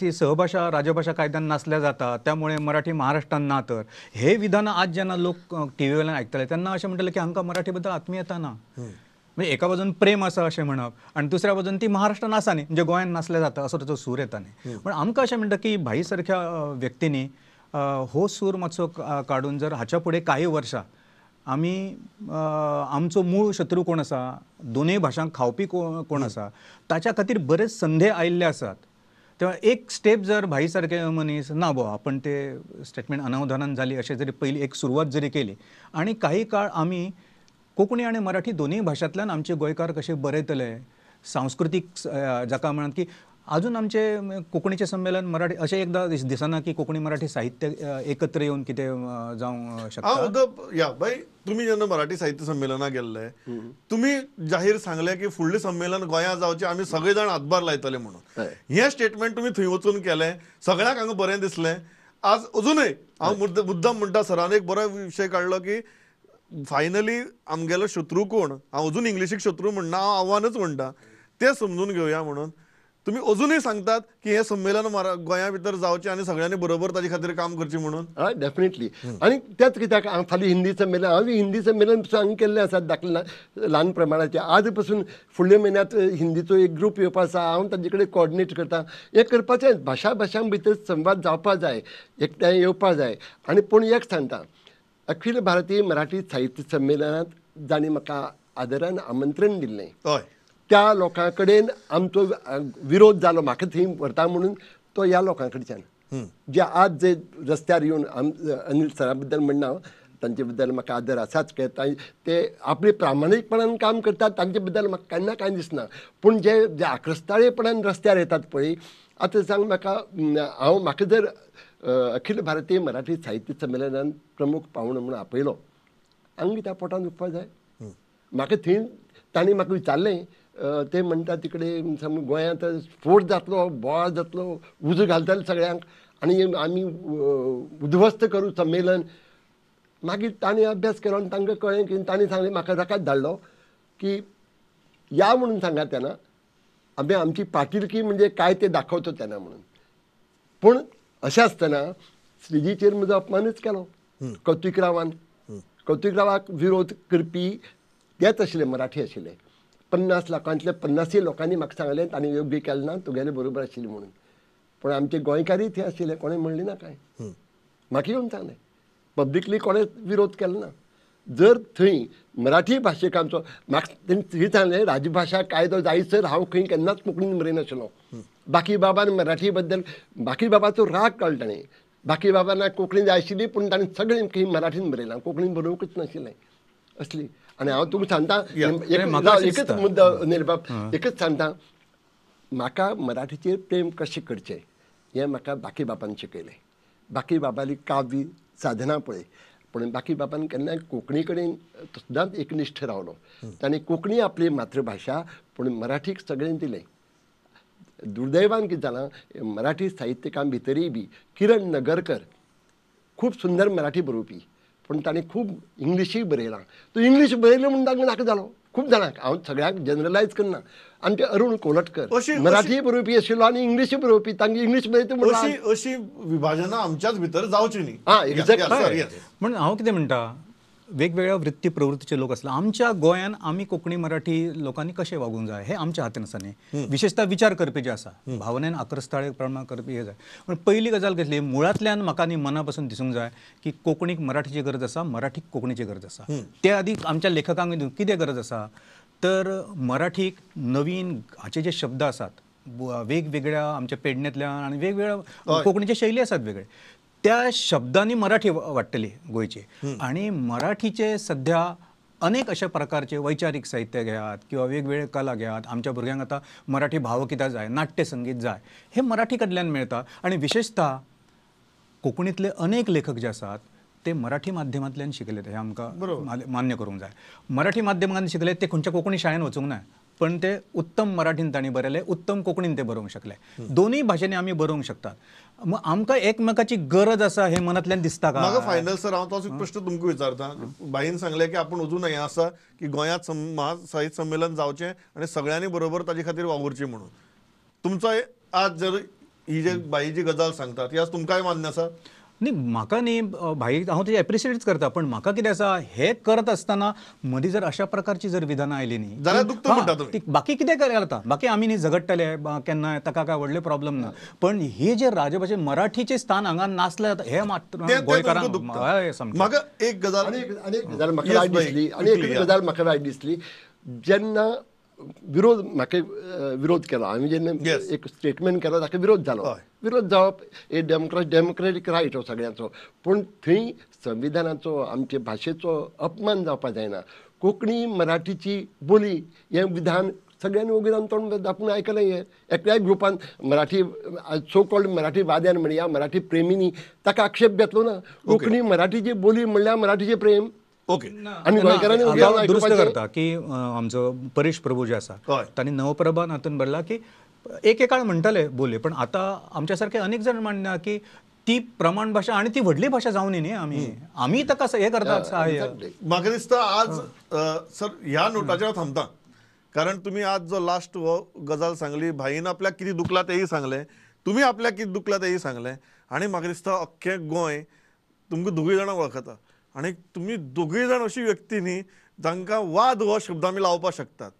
ती सहभाशा राजभाशा कायद्यान नासल्या जाता त्यामुळे मराठी महाराष्ट्रान ना. तर हे विधान आज जेन्ना लोक टी व्ही वयल्यान आयकतले तेन्ना अशें म्हणटले की हांकां मराठी बद्दल आत्मीयता ना. म्हणजे एका बाजून प्रेम आसा अशें म्हणप आनी दुसऱ्या बाजून ती महाराष्ट्रान आसा न्ही, म्हणजे गोंयान नासल्या जाता असो ताचो सूर येता न्ही. पण आमकां अशें म्हणटा की भाई सारख्या व्यक्तींनी हो सूर मातसो काडून जर हाच्या फुडें कांय वर्सां आमी आमचो मूळ शत्रू कोण आसा, दोनूय भाशांक खावपी कोण आसा ताच्या खातीर बरेच संदे आयिल्ले आसात. तेव्हा एक स्टेप जर भाई सारखे मनीस ना बो आपण ते स्टेटमेंट अनवधानान जाली अशें जरी पयली एक सुरवात जरी केली आनी काही काळ आमी कोंकणी आनी मराठी दोनूय भाशांतल्यान आमचे गोंयकार कशे बरयतले सांस्कृतीक जाका म्हणत की अजून आमचे कोंकणीचें संमेलन मराठी अशें एकदां दिसना की कोंकणी मराठी साहित्य एकत्र येवन कितें जावंक शकता.
या बाई, तुमी जेन्ना मराठी साहित्य संमेलनाक गेल्ले तुमी जाहीर सांगलें की फुडलें संमेलन गोंयांत जावचें, आमी सगळे जाण हातभार लायतले म्हणून. हें स्टेटमेंट तुमी थंय वचून केलें, सगळ्यांक हांगा बरें दिसलें. आज अजुनूय हांव मुद्दम म्हणटा सरान एक बरो विशय काडलो की फायनली आमगेलो शत्रू कोण, हांव अजून इंग्लिशीक शत्रू म्हणना, हांव आव्हानच म्हणटा, तें समजून घेवया म्हणून तुमी अजुनूय सांगतात की हें संमेलन गोंया भितर जावचें आनी सगळ्यांनी बरोबर ताजे खातीर काम करचें म्हणून.
हय डेफिनेटली. आनी तेंच कित्याक हांव फाल्यां हिंदी संमेलन, हांवें हिंदी संमेलन हांगा केल्लें आसा दाखले ल्हान प्रमाणाचें. आज पसून फुडल्या म्हयन्यांत हिंदीचो एक ग्रूप येवपा आसा, हांव तांचे कडेन कोऑर्डिनेट करता. हें करपाचें, भाशा भाशां भितर संवाद जावपा जाय, एकठांय येवपा जाय. आनी पूण एक सांगता, अखिल भारतीय मराठी साहित्य संमेलनांत जांणी म्हाका आदरान आमंत्रण दिल्लें त्या लोकां कडेन आमचो विरोध जालो, म्हाका थंय व्हरता म्हणून तो ह्या लोकां कडच्यान जे आज जे रस्त्यार येवन अनिल सरा बद्दल म्हणना, तांचे बद्दल म्हाका आदर आसाच, ते आपले प्रामाणीकपणान काम करतात, तांचे बद्दल म्हाका केन्ना कांय दिसना. पूण जे जे आक्रस्ताळेपणान रस्त्यार येतात पळय, आतां सांग म्हाका, हांव म्हाका जर अखिल भारतीय मराठी साहित्य संमेलनान प्रमुख पाहुणो म्हणून आपयलो, हांगा त्या पोटान दुखपा जाय. म्हाका थंय तांणी म्हाका विचारलें, ते म्हणटा तिकडे गोंयांत स्फोट जातलो, बोवाळ जातलो, उजो घालतले सगळ्यांक आनी आमी उद्ध्वस्त करूं संमेलन. मागीर तांणी अभ्यास केलो आनी तांकां कळ्ळें की तांणी सांगलें, म्हाका रकाद धाडलो की या म्हणून सांगा त्यांना, आमी आमची पाटिलकी म्हणजे काय ते दाखवतो त्यांना म्हणून. पूण अशें आसतना श्रीजीचेर म्हजो अपमानच केलो कौतिकरावान. कौतिकरावाक विरोध करपी तेच आशिल्ले, मराठी आशिल्ले. 50 लाखांतले 50 लोकांनी म्हाका सांगलें तांणी योग्य केलें ना, तुगेलें बरोबर आशिल्लें म्हणून. पूण आमचे गोंयकारूय थंय आशिल्ले, कोणें म्हणलें ना कांय, म्हाका येवन सांगलें, पब्लिकली कोणें विरोध केलो ना. जर थंय मराठी भाशेक आमचो म्हाका तेणी थंय सांगलें राजभाशा कायदो जायसर हांव खंय केन्नाच कोंकणीन बरयनाशिल्लो. बाकीबाबान मराठी बद्दल बाकीबाबाचो राग काडलो ताणें, बाकीबाबान कोंकणी जाय आशिल्ली पूण ताणें सगळें खंय मराठीन बरयलां, कोंकणीन बरोवंकच नाशिल्लें असली. आनी हांव तुमकां सांगता एकच मुद्दो अनिलबाब, एकच सांगता, म्हाका मराठीचेर प्रेम कशें करचें हें म्हाका बाकीबाबान शिकयलें. बाकीबाबाली काव्य साधना पळय, पूण बाकीबाबान केन्नाय कोंकणी कडेन सदांच एकनिश्ठ रावलो. ताणें कोंकणी आपली मातृभाशा पूण मराठीक सगळें दिलें. दुर्दैवान कितें जालां, मराठी साहित्यिकां भितरूय बी किरण नगरकर खूब सुंदर मराठी बरोवपी, पूण ताणें खूब इंग्लिशूय बरयलां. तो इंग्लीश बरयलें म्हूण तांकां नाका जालो. खूब जाणांक, हांव सगळ्यांक जनरलायज करना, आमचे अरुण कोलटकर मराठी बरोवपी आशिल्लो आनी इंग्लीश बरोवपी, तांगे इंग्लीश बरयता म्हणून
अशी विभाजनां आमच्याच भितर जावची न्ही.
हां, एक्झॅक्टली.
म्हणून हांव कितें म्हणटा, वेगवेगळ्या वृत्ती प्रवृत्तीचे लोक आसले आमच्या गोंयान, आमी कोंकणी मराठी लोकांनी कशें वागूंक जाय हें आमच्या हातीन आसा न्ही. विशेषतः विचार करपी जे आसा, भावनेन आक्रस्ताळे प्रमाण करपी हे जाय. पूण पयली गजाल कसली, मुळांतल्यान म्हाका न्ही मना पसून दिसूंक जाय की कोंकणीक मराठीची गरज आसा, मराठीक कोंकणीची गरज आसा. त्या आदी आमच्या लेखकांक कितें गरज आसा तर मराठीक नवीन हाचे जे शब्द आसात वेगवेगळ्या आमच्या पेडणेंतल्यान आनी वेगवेगळ्या कोंकणीचे शैली आसात वेगळे, त्या शब्दांनी मराठी वाडटली गोंयची. आनी मराठीचे सध्या अनेक अशा प्रकारचे वैचारीक साहित्य घेयात किंवा वेगवेगळे कला घेयात, आमच्या भुरग्यांक आतां मराठी भावगितां जाय, नाट्यसंगीत जाय, हे मराठी कडल्यान मेळटा. आनी विशेषतः कोंकणींतले अनेक लेखक जे आसात ते मराठी माध्यमांतल्यान शिकले, हे आमकां मान्य करूंक जाय. मराठी माध्यमांत शिकले ते खंयच्या कोंकणी शाळेन वचूंक ना, पण ते उत्तम मराठीन तांणी बरयले, उत्तम कोंकणीन ते बरोवंक शकले. दोनूय भाशेंनी आमी बरोवंक शकतात. मग आमकां एकमेकाची गरज आसा हे मनांतल्यान दिसता का?
म्हाका फायनल सर हांव तोच एक प्रश्न तुमकां विचारता. बाईन सांगलें की आपूण अजून हें आसा की गोंयांत महासाहित्य संमेलन जावचें आनी सगळ्यांनी बरोबर ताजे खातीर वावुरचें म्हणून. तुमचो आज जर ही जे बाई जी गजाल सांगता ती आज तुमकांय मान्य आसा?
न्ही, म्हाका न्ही भाई, हांव तेजें एप्रिशिएट करता, पण म्हाका कितें आसा, हें करत आसतना मदीं जर अशा प्रकारची जर विधानां आयलीं न्ही
जाल्यार दुखता म्हणटा तुमी.
बाकी कितें जाता, बाकी आमी न्ही झगडटले केन्नाय, ताका काय व्हडलें प्रॉब्लम ना, पण हे जे राजभाशे मराठीचें स्थान हांगा नासलें हे मात्र गोंयकारांक.
म्हाका एक गजाल
आनी एक गजाल म्हाका वायट दिसली, आनी एक गजाल म्हाका वायट दिसली, जेन्ना विरोध म्हाका विरोध केलो आमी, जेन्ना एक स्टेटमेंट केलो ताका विरोध जालो. विरोध जावप हे डेमोक्रेटीक रायट हो सगळ्यांचो, पूण थंय संविधानाचो आमचे भाशेचो अपमान जावपाक जायना. कोंकणी मराठीची बोली हें विधान सगळ्यांनी ओगी रावन तोंड दापून आयकलें. हें एकल्याय ग्रुपान मराठी सो कॉल्ड मराठी वाद्यान म्हणया, मराठी प्रेमींनी ताका आक्षेप घेतलो ना. कोंकणी मराठीची बोली म्हणल्यार मराठीचें प्रेम.
ओके,
आनी गोंयकारांनी
दुरुस्त करता की आमचो परेश प्रभू जे आसा तांणी नवप्रभा हातून बरयलां की एकेकाळ म्हणटाले बोले, पण आतां आमच्या सारखे अनेक जाण म्हणना की ती प्रमाण भाशा आनी ती व्हडली भाशा जावनी न्ही, आमी आमी ताका हें करतात सहाय्य.
म्हाका दिसता आज सर ह्या नोटाचेर हांव थांबता, कारण तुमी आज जो लास्ट हो गजाल सांगली, भाईन आपल्याक कितें दुखलां तेंय सांगलें, तुमी आपल्याक कितें दुखलां तेंय सांगलें, आनी म्हाका दिसता अख्खें गोंय तुमकां दोगूय जाणां वळखता आनी तुमी दोगूय जाण अशी व्यक्ती न्ही जांकां वाद हो शब्द आमी लावपाक शकतात.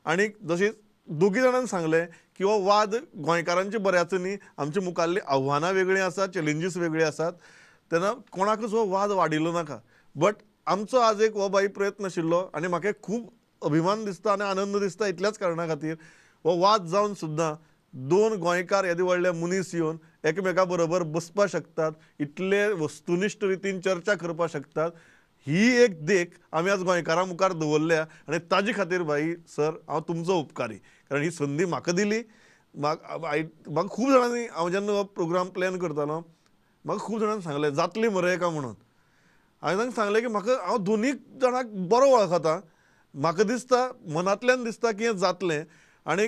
आनी जशें दोगूय जाणांनी सांगलें की हो वाद गोंयकारांचे बऱ्याचो न्ही, आमचे मुखाल्लीं आव्हानां वेगळीं आसात, चॅलेंजीस वेगळी आसात, तेन्ना कोणाकूच हो वाद वाडिल्लो नाका. बट आमचो आज एक हो बाई प्रयत्न आशिल्लो आनी म्हाका खूब अभिमान दिसता आनी आनंद दिसता इतल्याच कारणा खातीर हो वाद जावन सुद्दां दोन गोंयकार येदे व्हडले मनीस येवन एकमेका बरोबर बसपाक शकतात, इतले वस्तुनिश्ठ रितीन चर्चा करपाक शकतात, ही एक देख आमी आज गोंयकारां मुखार दवरल्या आनी ताजे खातीर भाई सर हांव तुमचो उपकारी, कारण ही संदी म्हाका दिली. म्हाका खूब जाणांनी, हांव जेन्ना हो प्रोग्राम प्लॅन करतालो म्हाका खूब जाणांनी सांगलें जातली मरे काय म्हणून. हांवें तांकां सांगलें की म्हाका हांव दोनूय जाणांक बरो वळखता, म्हाका दिसता मनांतल्यान दिसता की हें जातलें आनी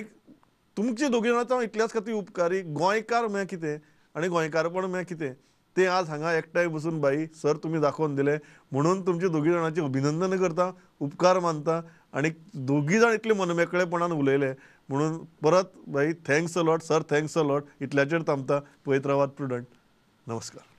तुमचे दोगी जाणांचो हांव इतल्याच खातीर उपकारी. गोंयकार म्हळ्यार कितें आनी गोंयकारपण म्हळ्यार कितें तें आज हांगा एकठांय बसून बाई सर तुमी दाखोवन दिलें, म्हणून तुमचे दोगी जाणांचें अभिनंदन करता, उपकार मानता आनी दोगी जाण इतले मनमेकळेपणान उलयले म्हणून परत बाई thanks a lot sir, thanks a lot. इतल्याचेर थांबता. पळयत रावात प्रुडंट. नमस्कार.